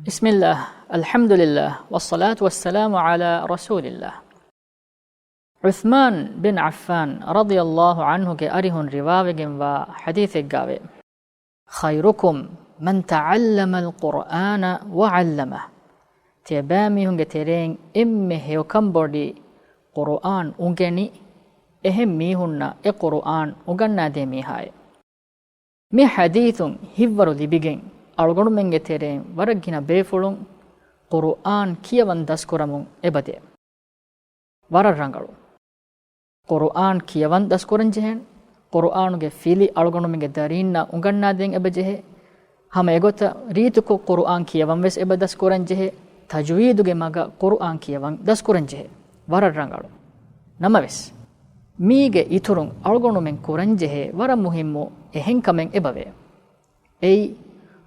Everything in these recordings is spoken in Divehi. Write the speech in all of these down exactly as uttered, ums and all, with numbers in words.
بسم الله، الحمد لله، والصلاة والسلام على رسول الله. ޢުޘްމާން ބިން ޢައްފާން ރަޟިޔަﷲ ޢަންހުގެ އަރިހުން ރިވާވެގެންވާ ޙަދީޘެއްގައިވޭ، خيركم من تعلم القرآن وعلمه. ތިޔަބައިމީހުންގެ ތެރެއިން އެންމެ ހެޔޮކަންބޮޑީ ޤުރުއާން އުނގެނި، އެހެން މީހުންނަށް އެ ޤުރުއާން އުނގަންނާދޭ މީހާއޭ. މި ޙަދީޘުން ހިތްވަރު ލިބިގެން، އަޅުގަނޑުމެންގެ ތެރެއިން ވަރަށް ގިނަ ބޭފުޅުން ޤުރުއާން ކިޔަވަން ދަސްކުރަމުން އެބަދޭ. ވަރަށް ރަނގަޅު. ޤުރުއާން ކިޔަވަން ދަސްކުރަން ޖެހޭނެ. ޤުރުއާނުގެ ފިލި އަޅުގަނޑުމެންގެ ދަރީންނަށް އުނގަންނާދޭން އެބަ ޖެހޭ. ހަމަ އެގޮތަށް ރީތިކޮށް ޤުރުއާން ކިޔަވަން ވެސް އެބަ ދަސްކުރަން ޖެހޭ. ތަޖްވީދުގެ މަގަށް ޤުރުއާން ކިޔަވަން ދަސްކުރަން ޖެހޭ. ވަރަށް ރަނގަޅު. ނަމަވެސް، މީގެ އިތުރުން އަޅުގަނޑުމެން ކުރަން ޖެހޭ ވަރަށް މުހިއްމު އެހެން ކަމެއް އެބަވޭ. އެއީ،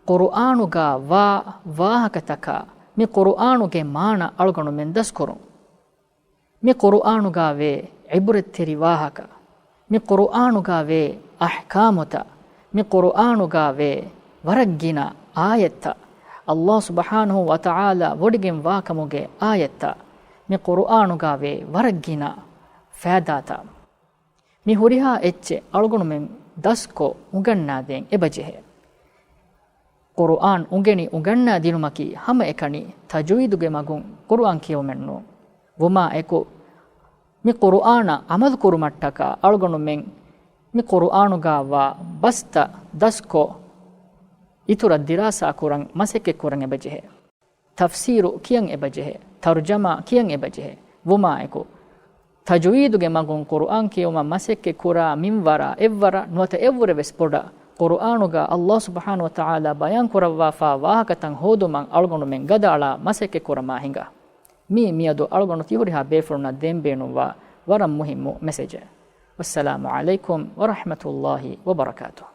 ޤުރުއާނުގަ ވާ ވާހަކަތަކާ މި ޤުރުއާނުގެ މާނަ އަޅުގަނޑުމެން ދަސްކުރުން. މި ޤުރުއާނުގަ ވޭ ޢިބުރަތްތެރި ވާހަކަ، މި ޤުރުއާނުގަ ވޭ އަޙްކާމުތައް، މި ޤުރުއާނުގަ ވޭ ވަރަށް ގިނަ އާޔަތްތައް، ﷲ ސުބްޙާނަހޫ ވަތަޢާލާ ވޮޑިގެން ވާކަމުގެ އާޔަތްތައް، މި ޤުރުއާނުގަ ވޭ ވަރަށް ގިނަ ފައިދާތައް. މި ހުރިހާ އެއްޗެއް އަޅުގަނޑުމެން ދަސްކޮށް އުނގަންނާދޭން އެބަޖެހޭ. ޤުރުއާން އުނގެނި އުނގަންނާ ދިނުމަކީ ހަމައެކަނި ތަޖްވީދުގެ މަގުން ޤުރުއާން ކިޔެވުމެއް ނޫން. ވުމާއެކު، މި ޤުރުއާނަށް ޢަމަލު ކުރުމަށްޓަކާ އަޅުގަނޑުމެން މި ޤުރުއާނުގަ ވާ ބަސްތައް ދަސްކޮށް، އިތުރަށް ދިރާސާ ކުރަން، މަސައްކަތް ކުރަން އެބަޖެހޭ. ތަފްސީރު ކިޔަން އެބަޖެހޭ، ތަރުޖަމާ ކިޔަން އެބަޖެހޭ. ވުމާއެކު، ތަޖްވީދުގެ މަގުން ޤުރުއާން ކިޔެވުމަށް މަސައްކަތް ކުރާ މިންވަރާ އެއްވަރަށް ނުވަތަ އެއްވުރެ ވެސް ބޮޑަށް، ޤުރުއާނުގަ ﷲ ސުބްޙާނަހޫ ވަތަޢާލާ ބަޔާން ކުރައްވާފާ ވާހަކަތައް ހޯދުމަށް އަޅުގަނޑުމެން ގަދައަޅާ މަސައްކަތް ކުރަމާ ހިނގާ. މީ މިއަދު އަޅުގަނޑު ތިހުރިހާ ބޭފުޅުންނަށް ދޭން ބޭނުންވާ ވަރަށް މުހިއްމު މެސެޖެއް. والسلام عليكم ورحمة الله وبركاته.